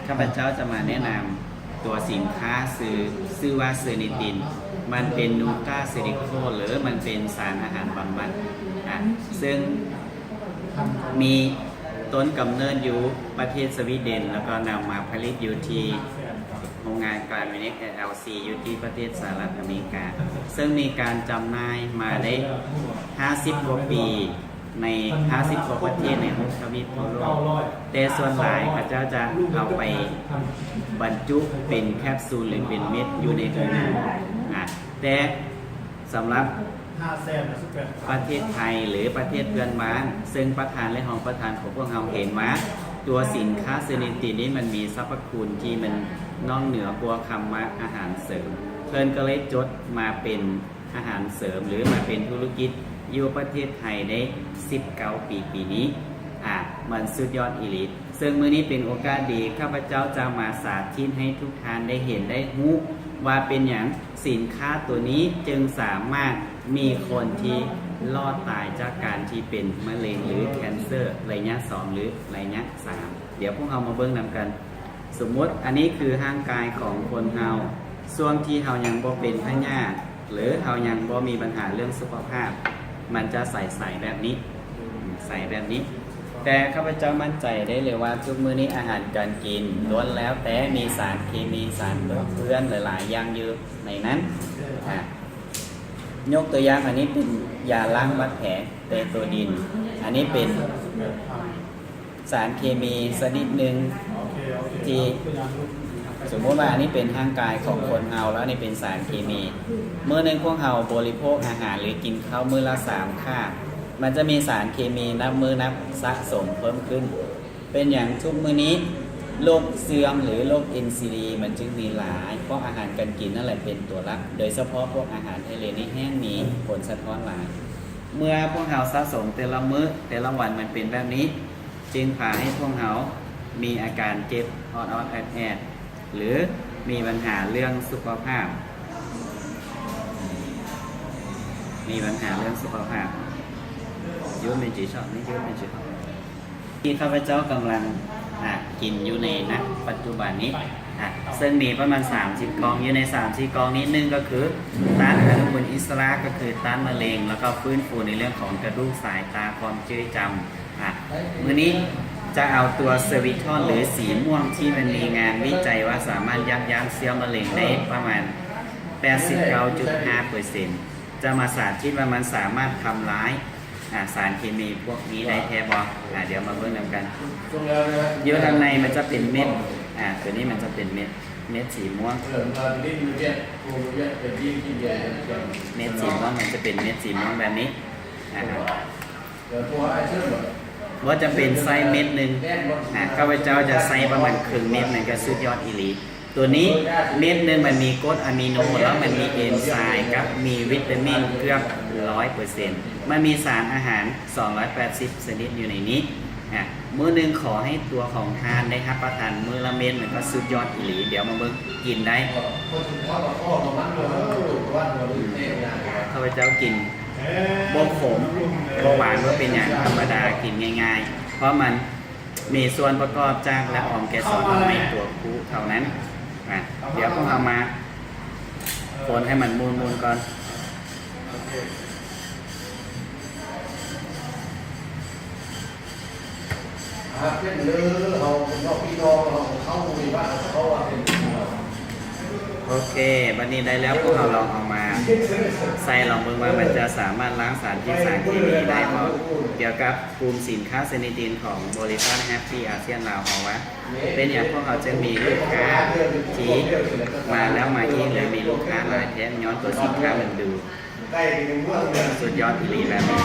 ຂ້າພະເຈົ້າຈະມາແນະນຳຕົວສິນຄ້າຊື່ ຊື່ວ່າເຊີນິຕິນ. ມັນເປັນນູຕາເຊລິໂຄ ຫຼື ມັນເປັນສານອາຫານບຳບັດ ອາ ເຊິ່ງມີຕົ້ນກຳເນີດຢູ່ປະເທດສະວີເດັນ ແລ້ວກໍນຳມາຜະລິດຢູ່ທີ່ໂຮງງານການວິນິກ ແອລຊີ ຢູ່ທີ່ປະເທດສະຫະລັດອາເມລິກາ ເຊິ່ງມີການຈຳໜ່າຍມາໄດ້ຫ້າສິບກວ່າປີ ໃນຫ້າສິບກວ່າປະເທດໃນຫົກທະວີບທົ່ວໂລກ, ແຕ່ສ່ວນຫຼາຍເຂົາເຈົ້າຈະເອົາໄປບັນຈຸເປັນແຄບຊູນ ຫຼື ເປັນເມັດຢູ່ໃນໂຮງງານ. ອາ ແຕ່ສຳລັບປະເທດໄທ ຫຼື ປະເທດເພື່ອນບ້ານ ເຊິ່ງປະທານ ແລະ ຮອງປະທານຂອງພວກເຮົາເຫັນວ່າ ຕົວສິນຄ້າເຊີນິຕິນນີ້ມັນມີສັບພະຄຸນທີ່ມັນນອກເໜືອກວ່າຄຳວ່າອາຫານເສີມ, ເພິ່ນກໍເລີຍຈົດມາເປັນ ອາຫານເສີມ ຫຼື ມາເປັນທຸລະກິດຢູ່ປະເທດໄທໄດ້ສິບເກົ້າປີ ປີນີ້ ອາ ມັນສຸດຍອດອີ່ຫຼີ. ເຊິ່ງມື້ນີ້ເປັນໂອກາດດີ ຂ້າພະເຈົ້າຈະມາສາທິດໃຫ້ທຸກທ່ານໄດ້ເຫັນໄດ້ຮູ້ວ່າເປັນຫຍັງສິນຄ້າຕົວນີ້ຈຶ່ງສາມາດມີຄົນທີ່ລອດຕາຍຈາກການທີ່ເປັນມະເລັງ ຫຼື ແຄນເຊີໄລຍະສອງ ຫຼື ໄລຍະສາມ. ດຽວພວກເຮົາມາເບິ່ງນຳກັນ. ສົມມຸດ ອັນນີ້ຄືຮ່າງກາຍຂອງຄົນເຮົາ ຊ່ວງທີ່ເຮົາຍັງບໍ່ເປັນພະຍາດ ຫຼື ເຮົາຍັງບໍ່ມີບັນຫາເລື່ອງສຸຂະພາບ ມັນຈະໃສໆແບບນີ້ ໃສແບບນີ້. ແຕ່ຂ້າພະເຈົ້າໝັ້ນໃຈໄດ້ເລີຍວ່າ ທຸກມື້ນີ້ອາຫານການກິນລ້ວນແລ້ວແຕ່ມີສານເຄມີ ສານປົນເປື້ອນຫຼາຍໆຢ່າງຢູ່ໃນນັ້ນ. ອາ ຍົກຕົວຢ່າງ ອັນນີ້ເປັນຢາລ້າງບາດແຜ ເປໂຕດິນ. ອັນນີ້ເປັນ ສານເຄມີຊະນິດໜຶ່ງທີ່ ສົມມຸດວ່າອັນນີ້ເປັນຮ່າງກາຍຂອງຄົນເຮົາ ແລ້ວອັນນີ້ເປັນສານເຄມີ. ມື້ໜຶ່ງພວກເຮົາບໍລິໂພກອາຫານ ຫຼື ກິນເຂົ້າມື້ລະສາມຄາບ ມັນຈະມີສານເຄມີນັບມື້ນັບສະສົມເພີ່ມຂຶ້ນ. ເປັນຫຍັງທຸກມື້ນີ້ໂລກເສື່ອມ ຫຼື ໂລກເອັນຊີດີ ມັນຈຶ່ງມີຫຼາຍ? ເພາະອາຫານການກິນນັ້ນແຫຼະເປັນຕົວຫຼັກ, ໂດຍສະເພາະພວກອາຫານທະເລນີ້ແຮ່ງມີຜົນສະທ້ອນຫຼາຍ. ເມື່ອພວກເຮົາສະສົມແຕ່ລະມື້ ແຕ່ລະວັນມັນເປັນແບບນີ້ ຈຶ່ງພາໃຫ້ພວກເຮົາມີອາການເຈັບອອດໆແອດໆ ຫຼື ມີບັນຫາເລື່ອງສຸຂະພາບ ມີບັນຫາເລື່ອງສຸຂະພາບ. ທີ່ຂ້າພະເຈົ້າກຳລັງ ອາ ກິນຢູ່ໃນ ນະ ປັດຈຸບັນນີ້ ອາ ເຊິ່ງມີປະມານສາມສິບກ່ອງ. ຢູ່ໃນສາມສິບກ່ອງນີ້ ໜຶ່ງກໍຄືຕ້ານອະນຸມູນອິດສະຫຼະ ກໍຄືຕ້ານມະເລັງ ແລ້ວກໍຟື້ນຟູໃນເລື່ອງຂອງກະດູກ, ສາຍຕາ, ຄວາມຈື່ຈຳ. ອາ ມື້ນີ້ຈະເອົາຕົວເຊີວິທອນ ຫຼື ສີມ່ວງ ທີ່ມັນມີງານວິໄຈວ່າສາມາດຢັບຍັ້ງເຊື້ອມະເລັງໄດ້ປະມານແປດສິບເກົ້າຈຸດຫ້າເປີເຊັນ ຈະມາສາທິດວ່າມັນສາມາດທຳລາຍ ອາ ສານເຄມີພວກນີ້ໄດ້ແທ້ບໍ່? ອາ ດຽວມາເບິ່ງນຳກັນ. ຢູ່ທາງໃນມັນຈະເປັນເມັດ ອາ ຕົວນີ້ມັນຈະເປັນເມັດ ເມັດສີມ່ວງ ເມັດສີມ່ວງ ມັນຈະເປັນເມັດສີມ່ວງແບບນີ້. ອາ ບໍ່ຈຳເປັນໃສ່ເມັດໜຶ່ງ ອາ ຂ້າພະເຈົ້າຈະໃສ່ປະມານເຄິ່ງເມັດ ມັນກໍສຸດຍອດອີ່ຫຼີ. ຕົວນີ້ເມັດໜຶ່ງມັນມີກົດອາມິໂນ ແລ້ວມັນມີເອນໄຊ ກັບມີວິຕາມິນເກືອບຮ້ອຍເປີເຊັນ ມັນມີສານອາຫານສອງຮ້ອຍແປດສິບຊະນິດຢູ່ໃນນີ້. ອາ ມື້ໜຶ່ງຂໍໃຫ້ຕົວຂອງທ່ານໄດ້ຮັບປະທານມື້ລະເມັດ ມັນກໍສຸດຍອດອີ່ຫຼີ. ດຽວມາເບິ່ງ ກິນໄດ້ ຂ້າພະເຈົ້າກິນບໍ່ຂົມບໍ່ຫວານບໍ່ເປັນຫຍັງ ທຳມະດາ ກິນງ່າຍໆ ເພາະມັນ ມີສ່ວນປະກອບຈາກລະອອງເກສອນດອກໄມ້ຕົວຜູ້ເທົ່ານັ້ນ. ອາ ດຽວພວກເຮົາມາຄົນໃຫ້ມັນໝູ່ນໆກ່ອນ. ໂອເຄ ບັດນີ້ໄດ້ແລ້ວ ພວກເຮົາລອງເອົາມາໃສ່ລອງເບິ່ງວ່າມັນຈະສາມາດລ້າງສານພິດສານເຄມີໄດ້ບໍ່. ກ່ຽວກັບກຸ່ມສິນຄ້າເຊີນິຕິນຂອງບໍລິສັດແຮັບປີ້ອາຊຽນລາວເຮົາວ່າ ເປັນຫຍັງພວກເຮົາຈຶ່ງມີລູກຄ້າທີ່ມາແລ້ວມາອີກ ແລະ ມີລູກຄ້າຫຼາຍແທ້? ຍ້ອນຕົວສິນຄ້າມັນດູສຸດຍອດອີ່ຫຼີແບບນີ້.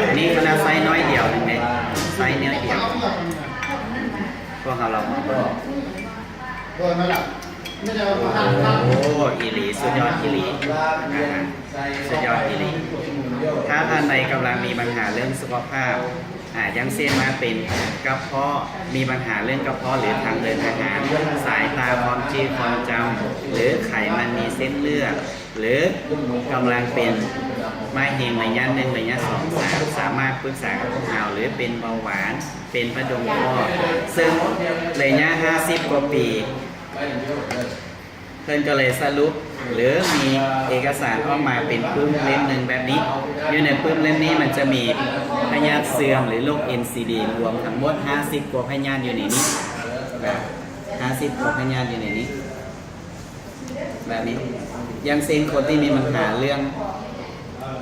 ອັນນີ້ຂະໜາດໄຊນ້ອຍດຽວໜຶ່ງເດ້ ໄຊນ້ອຍດຽວ. ພວກເຮົາລອງມາເບິ່ງ. ໂອ້ ອີ່ຫຼີ ສຸດຍອດອີ່ຫຼີ ອາຫານສຸດຍອດອີ່ຫຼີ. ຖ້າທ່ານໃດກຳລັງມີບັນຫາເລື່ອງສຸຂະພາບ ອາ ຢ່າງເຊັ່ນວ່າເປັນກະເພາະ ມີບັນຫາເລື່ອງກະເພາະ ຫຼື ທາງເດີນອາຫານ, ສາຍຕາ, ຄວາມຈື່ຄວາມຈຳ ຫຼື ໄຂມັນໃນເສັ້ນເລືອດ ຫຼື ກຳລັງເປັນ ໄມ້ແຫ້ງໄລຍະໜຶ່ງ ໄລຍະສອງ ສາມ ສາມາດປຶກສາກັບພວກເຮົາ ຫຼືເປັນເບົາຫວານ ເປັນພະດົງຂໍ້ ເຊິ່ງໄລຍະຫ້າສິບກວ່າປີ ເພິ່ນກໍເລີຍສະຫຼຸບ ຫຼືມີເອກະສານອອກມາເປັນປຶ້ມເຫຼັ້ມໜຶ່ງແບບນີ້. ຢູ່ໃນປຶ້ມເຫຼັ້ມນີ້ມັນຈະມີພະຍາດເສື່ອມ ຫຼືໂລກ ເອັນຊີດີ ລວມທັງໝົດຫ້າສິບກວ່າພະຍາດຢູ່ໃນນີ້ນະ, ຫ້າສິບກວ່າພະຍາດຢູ່ໃນນີ້ ແບບນີ້. ຢ່າງເຊັ່ນ ຄົນທີ່ມີບັນຫາເລື່ອງ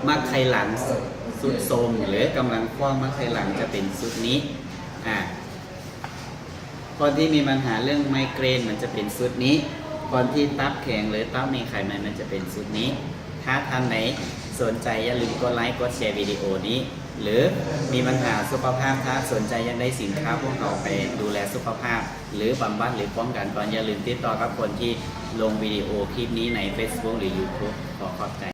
ໝາກໄຂ່ຫຼັງຊຸດໂຊມ ຫຼືກຳລັງຄວ້າງໝາກໄຂ່ຫຼັງ ຈະເປັນຊຸດນີ້. ອາ ຄົນທີ່ມີບັນຫາເລື່ອງໄມເກຣນ ມັນຈະເປັນຊຸດນີ້. ຄົນທີ່ຕັບແຂງ ຫຼືຕັບມີໄຂມັນ ມັນຈະເປັນຊຸດນີ້. ຖ້າທ່ານໃດສົນໃຈ ຢ່າລືມກົດໄລ ກົດແຊວິດີໂອນີ້ ຫຼືມີບັນຫາສຸຂະພາບ ຖ້າສົນໃຈຢາກໄດ້ສິນຄ້າພວກເຮົາໄປດູແລສຸຂະພາບ ຫຼືບຳບັດ ຫຼືປ້ອງກັນກ່ອນ ຢ່າລືມຕິດຕໍ່ກັບຄົນທີ່ລົງວິດີໂອຄລິບນີ້ໃນເຟສບຸກ ຫຼືຢູທູບ. ຂໍຂອບໃຈ.